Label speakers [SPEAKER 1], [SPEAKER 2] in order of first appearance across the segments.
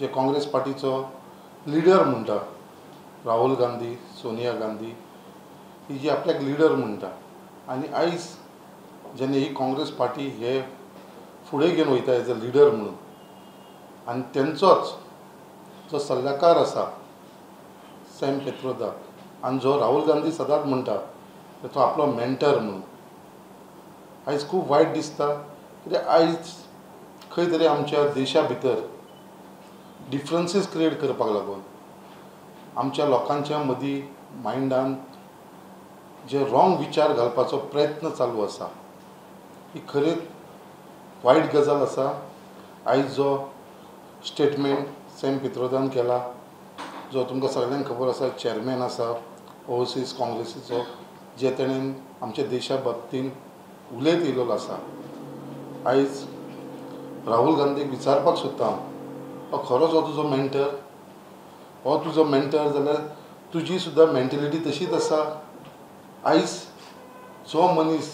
[SPEAKER 1] जे Congress पार्टीचो leader म्हणटा राहुल गांधी, सोनिया गांधी ही जी आपल्याक लिडर म्हणटा आनी आयज जेन्ना ही काँग्रेस पार्टी हे फुडें घेवन वयता एज अ लिडर म्हणून आनी तेंचोच जो सल्लाकार आसा सॅम पित्रोदा आनी जो राहुल गांधी सदांच म्हणटा तो आपलो मेंटर म्हणून, आयज खूब वायट दिसता कित्याक आयज खंय तरी आमच्या देशा भितर डिफरन्सीस क्रिएट करपाक लागून आमच्या लोकांच्या मदीं मायंडान जे रॉंग विचार घालपाचो प्रयत्न चालू आसा, ही खरेंच वायट गजाल आसा। आयज जो स्टेटमेंट सॅम पित्रोदान केला, जो तुमकां सगळ्यांक खबर आसा, चेअरमॅन आसा ओवरसीज काँग्रेसीचो, जे तेणेन आमच्या देशा बाबतीन उलयत येयलेलो आसा, आयज राहुल गांधीक विचारपाक सोदता हांव, हो खरोच हो तुजो मेंटर, हो तुजो मेंटर जाल्यार तुजी सुद्दां मेंटेलिटी तशीच आसा। आयज जो मनीस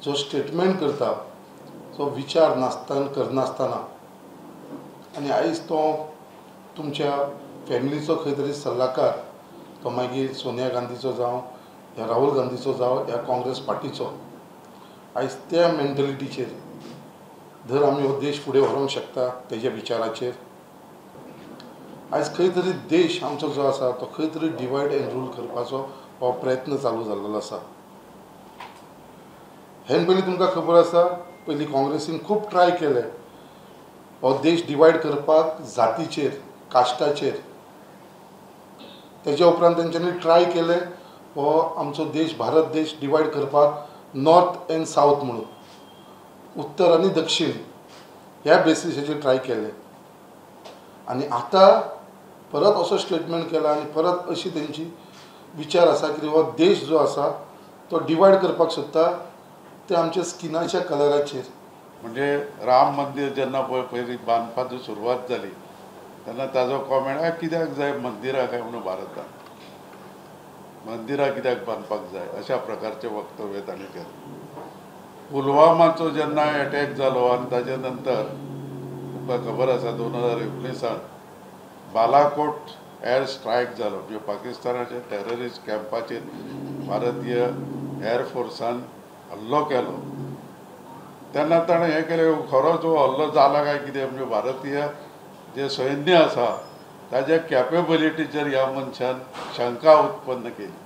[SPEAKER 1] जो स्टेटमेंट करता, जो विचार नासतना करनासतना आनी आयज तो तुमच्या फॅमिलीचो खंय तरी सल्लाकार, तो मागीर सोनिया गांधीचो जावं या राहुल गांधीचो जावं या काँग्रेस पार्टीचो, आयज त्या मेंटेलिटीचेर जर आमी हो देश फुडें व्हरूंक शकता तेज्या विचाराचेर, आयज खंय तरी देश आमचो जो आसा तो खंय तरी डिवायड एंड रूल करपाचो हो प्रयत्न चालू जाल्लो आसा। हेन पयलीं तुमकां खबर आसा, पयलीं काँग्रेसीन खूब ट्राय केलें हो देश डिवायड करपाक जातीचेर, काश्टाचेर। तेज्या उपरांत तेंच्यांनी ट्राय केलें हो आमचो देश भारत देश डिवायड करपाक नॉर्थ एंड सावथ म्हणून, उत्तर आनी दक्षिण ह्या बेसिसाचेर ट्राय केलें आनी आतां परत असो स्टेटमेंट केला आनी परत अशी तेंची विचार आसा की हो देश जो आसा तो डिवायड करपाक सोदता ते आमच्या स्किनाच्या कलराचेर।
[SPEAKER 2] म्हणजे राम मंदिर जेन्ना पळय पयलीं बांदपाची सुरवात जाली तेन्ना ताजो कॉमेंट, कित्याक जाय मंदिरां काय म्हणून, भारतान मंदिरां कित्याक बांदपाक जाय, अशा प्रकारचें वक्तव्य ताणें केलें। पुलवामाचो जेन्ना एटॅक जालो आनी ताजे नंतर तुमकां खबर आसा 2019 बालाकोट एअर स्ट्रायक जालो, म्हणजे पाकिस्तानाच्या टेररिस्ट कॅम्पाचेर भारतीय एअरफोर्सान हल्लो केलो। तेन्ना ताणें हें केलें, खरो जो हल्लो जाला काय कितें, म्हणजे भारतीय जे सैन्य आसा ताज्या कॅपेबिलिटीचेर ह्या मनशान शंका उत्पन्न केली।